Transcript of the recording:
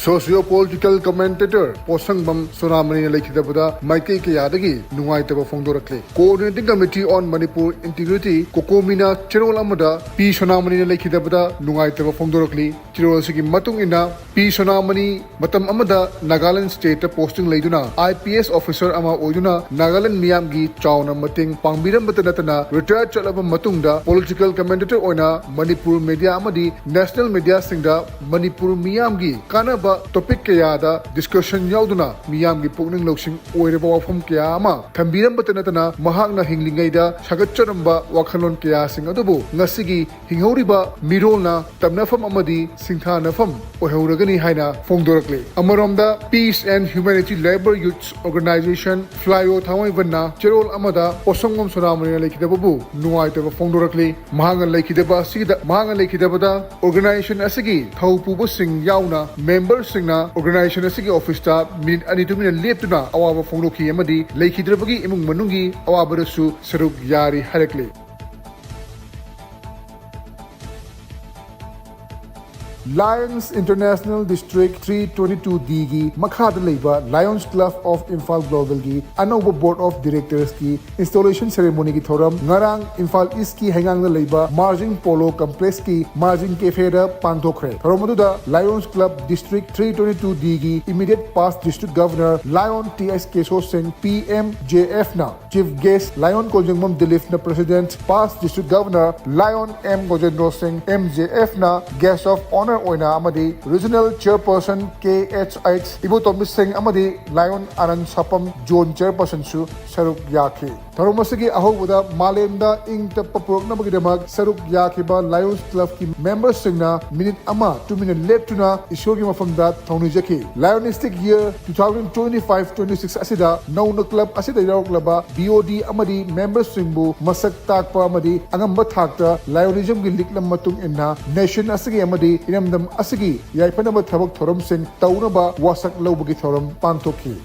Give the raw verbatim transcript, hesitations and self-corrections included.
Socio-political commentator ꯄꯣꯠꯁꯪꯕꯝ ꯁꯣꯅꯥꯃꯅꯤꯅ ꯂꯩꯈꯤꯗꯕꯗ ꯃꯥꯏꯀꯩ ꯀꯌꯥꯗꯒꯤ ꯅꯨꯡꯉꯥꯏꯇꯕ ꯐꯣꯡꯗꯣꯔꯛꯂꯤ꯫ Coordinating Committee on Manipur Integrity, ꯀꯣꯀꯣꯃꯤꯅ ꯆꯦꯔꯣꯜ ꯑꯃꯗ ꯄꯤ ꯁꯣꯅꯥꯃꯅꯤꯅ ꯂꯩꯈꯤꯗꯕꯗ ꯅꯨꯡꯉꯥꯏꯇꯕ ꯐꯣꯡꯗꯣꯔꯛꯂꯤ꯫ ꯆꯦꯔꯣꯜ ꯑꯁꯤꯒꯤ ꯃꯇꯨꯡ ꯏꯟꯅ, ꯄꯤ ꯁꯣꯅꯥꯃꯅꯤ ꯃꯇꯝ ꯑꯃꯗ ꯅꯥꯒꯥꯂꯦꯟꯗ ꯁ꯭ꯇꯦꯠꯇ ꯄꯣꯁꯇꯤꯡ ꯂꯩꯗꯨꯅ ꯑꯥꯏ ꯄꯤ ꯑꯦꯁ ꯑꯣꯐꯤꯁꯔ ꯑꯃ ꯑꯣꯏꯗꯨꯅ ꯅꯥꯒꯥꯂꯦꯟꯗ ꯃꯤꯌꯥꯝꯒꯤ ꯆꯥꯎꯅ ꯃꯇꯦꯡ ꯄꯥꯡꯕꯤꯔꯝꯕꯇ ꯅꯠꯇꯅ, ꯔꯤꯇꯥꯌꯔ ꯆꯠꯂꯕ ꯃꯇꯨꯡꯗ ꯄꯣꯂꯤꯇꯤꯀꯦꯜ ꯀꯃꯦꯟꯇꯦꯇꯔ ꯑꯣꯏꯅ ꯃꯅꯤꯄꯨꯔ ꯃꯦꯗꯤꯌꯥ ꯑꯃꯗꯤ ꯅꯦꯁꯅꯦꯜ ꯃꯦꯗꯤꯌꯥꯁꯤꯡꯗ ꯃꯅꯤꯄꯨꯔ ꯃꯤꯌꯥꯝꯒꯤ ꯀꯥꯟꯅꯕ ꯇꯣꯄꯤꯛ ꯀꯌꯥꯗ ꯗꯤꯁꯀꯁꯟ ꯌꯥꯎꯗꯨꯅ ꯃꯤꯌꯥꯝꯒꯤ ꯄꯨꯛꯅꯤꯡ ꯂꯧꯁꯤꯡ ꯑꯣꯏꯔꯕ ꯋꯥꯐꯝ ꯀꯌꯥ ꯑꯃ ꯊꯝꯕꯤꯔꯝꯕꯇ ꯅꯠꯇꯅ, ꯃꯍꯥꯛꯅ ꯍꯤꯡꯂꯤꯉꯩꯗ ꯁꯥꯒꯠꯆꯔꯝꯕ ꯋꯥꯈꯜꯂꯣꯟ ꯀꯌꯥꯁꯤꯡ ꯑꯗꯨꯕꯨ ꯉꯁꯤꯒꯤ ꯍꯤꯡꯍꯧꯔꯤꯕ ꯃꯤꯔꯣꯜꯅ ꯇꯝꯅꯐꯝ ꯑꯃꯗꯤ ꯁꯤꯡꯊꯥꯅꯐꯝ ꯑꯣꯏꯍꯧꯔꯒꯅꯤ ꯍꯥꯏꯅ ꯐꯣꯡꯗꯣꯔꯛꯂꯤ꯫ ꯑꯃꯔꯣꯝꯗ, Peace and Humanity Labour Youth Organisation, ꯐ꯭ꯂꯥꯏꯑꯣ ꯊꯥꯡꯃꯩꯕꯟꯅ ꯆꯦꯔꯣꯜ ꯑꯃꯗ ꯄꯣꯠꯁꯪꯕꯝ ꯁꯣꯅꯥꯃꯅꯤꯅ ꯂꯩꯈꯤꯗꯕꯕꯨ ꯅꯨꯡꯉꯥꯏꯇꯕ ꯐꯣꯡꯗꯣꯔꯛꯂꯤ꯫ ꯃꯍꯥꯛꯅ ꯂꯩꯈꯤꯗꯕ ꯑꯁꯤꯗ, ꯃꯍꯥꯛꯅ ꯂꯩꯈꯤꯗꯕꯗ ꯑꯣꯔꯒꯅꯥꯏꯖꯦꯁꯟ ꯑꯁꯤꯒꯤ ꯊꯧ ꯄꯨꯕꯁꯤꯡ ꯌꯥꯎꯅ ꯃꯦꯝꯕꯔꯁꯤꯡꯅ ꯑꯣꯔꯒꯅꯥꯏꯖꯦꯁꯟ ꯑꯁꯤꯒꯤ ꯑꯣꯐꯤꯁꯇ ꯃꯤꯅꯤꯠ ꯑꯅꯤ ꯇꯨꯃꯤꯟꯅ ꯂꯦꯞꯇꯨꯅ ꯑꯋꯥꯕ ꯐꯣꯡꯗꯣꯛꯈꯤ ꯑꯃꯗꯤ ꯂꯩꯈꯤꯗ꯭ꯔꯕꯒꯤ ꯏꯃꯨꯡ ꯃꯅꯨꯡꯒꯤ ꯑꯋꯥꯕꯗꯁꯨ ꯁꯔꯨꯛ ꯌꯥꯔꯤ ꯍꯥꯏꯔꯛꯂꯤ꯫ Lions International District three twenty-two D ꯒꯤ ꯃꯈꯥꯗ ꯂꯩꯕ Lions Club of Imphal Global ꯒꯤ ꯑꯅꯧꯕ Board of Directors ꯀꯤ installation ceremony ꯒꯤ ꯊꯧꯔꯝ ꯉꯔꯥꯡ ꯏꯝꯐꯥꯜ ꯏꯁꯀꯤ ꯍꯩꯉꯥꯡꯗ ꯂꯩꯕ ꯃꯥꯔꯖꯤꯡ ꯄꯣꯂꯣ ꯀꯝꯄ꯭ꯂꯦꯛꯁꯀꯤ ꯃꯥꯔꯖꯤꯡ ꯀꯦꯐꯦꯗ ꯄꯥꯡꯊꯣꯛꯈ꯭ꯔꯦ꯫ ꯊꯧꯔꯝ ꯑꯗꯨꯗ Lions Club District three twenty-two D ꯒꯤ immediate past District Governor Lion T S Keso Singh, P M J F ꯅ chief guest, Lion ꯀꯣꯟꯖꯦꯡꯕꯝ ꯗꯤꯂꯤꯞꯅ president, past District Governor Lion M ꯒꯣꯖꯦꯟꯗ꯭ꯔꯣ ꯁꯤꯡ, M J F ꯅ guest of honour ꯑꯣꯏꯅ ꯑꯃꯗꯤ regional chairperson K H H ꯏꯕꯣꯇꯣꯝꯕꯤ ꯁꯤꯡ ꯑꯃꯗꯤ Lion ꯑꯅꯟ ꯁꯥꯄꯝ zone chairperson ꯁꯨ ꯁꯔꯨꯛ ꯌꯥꯈꯤ꯫ ꯊꯧꯔꯝ ꯑꯁꯤꯒꯤ ꯑꯍꯧꯕꯗ ꯃꯥꯂꯦꯝꯗ ꯏꯪ ꯇꯞꯄ ꯄꯨꯔꯛꯅꯕꯒꯤꯗꯃꯛ ꯁꯔꯨꯛ ꯌꯥꯈꯤꯕ Lions Club ꯀꯤ member ꯁꯤꯡꯅ ꯃꯤꯅꯤꯠ ꯑꯃ ꯇꯨꯃꯤꯟꯅ ꯂꯦꯞꯇꯨꯅ ꯏꯁꯣꯔꯒꯤ ꯃꯐꯝꯗ ꯊꯧꯅꯤꯖꯈꯤ꯫ Lionistic year two thousand twenty-five twenty-six ꯑꯁꯤꯗ ꯅꯧꯅ club ꯑꯁꯤꯗ ꯌꯥꯎꯔꯛꯂꯕ B O D ꯑꯃꯗꯤ member ꯁꯤꯡꯕꯨ ꯃꯁꯛ ꯇꯥꯛꯄ ꯑꯃꯗꯤ ꯑꯉꯝꯕ ꯊꯥꯛꯇ Lionism ꯒꯤ ꯂꯤꯛꯂꯝ ꯃꯇꯨꯡ ꯏꯟꯅ nation ꯑꯁꯤꯒꯤ ꯑꯃꯗꯤ ꯏꯔꯝꯗꯝ ꯑꯁꯤꯒꯤ ꯌꯥꯏꯐꯅꯕ ꯊꯕꯛ ꯊꯧꯔꯝꯁꯤꯡ ꯇꯧꯅꯕ ꯋꯥꯁꯛ ꯂꯧꯕꯒꯤ ꯊꯧꯔꯝ ꯄꯥꯡꯊꯣꯛꯈꯤ꯫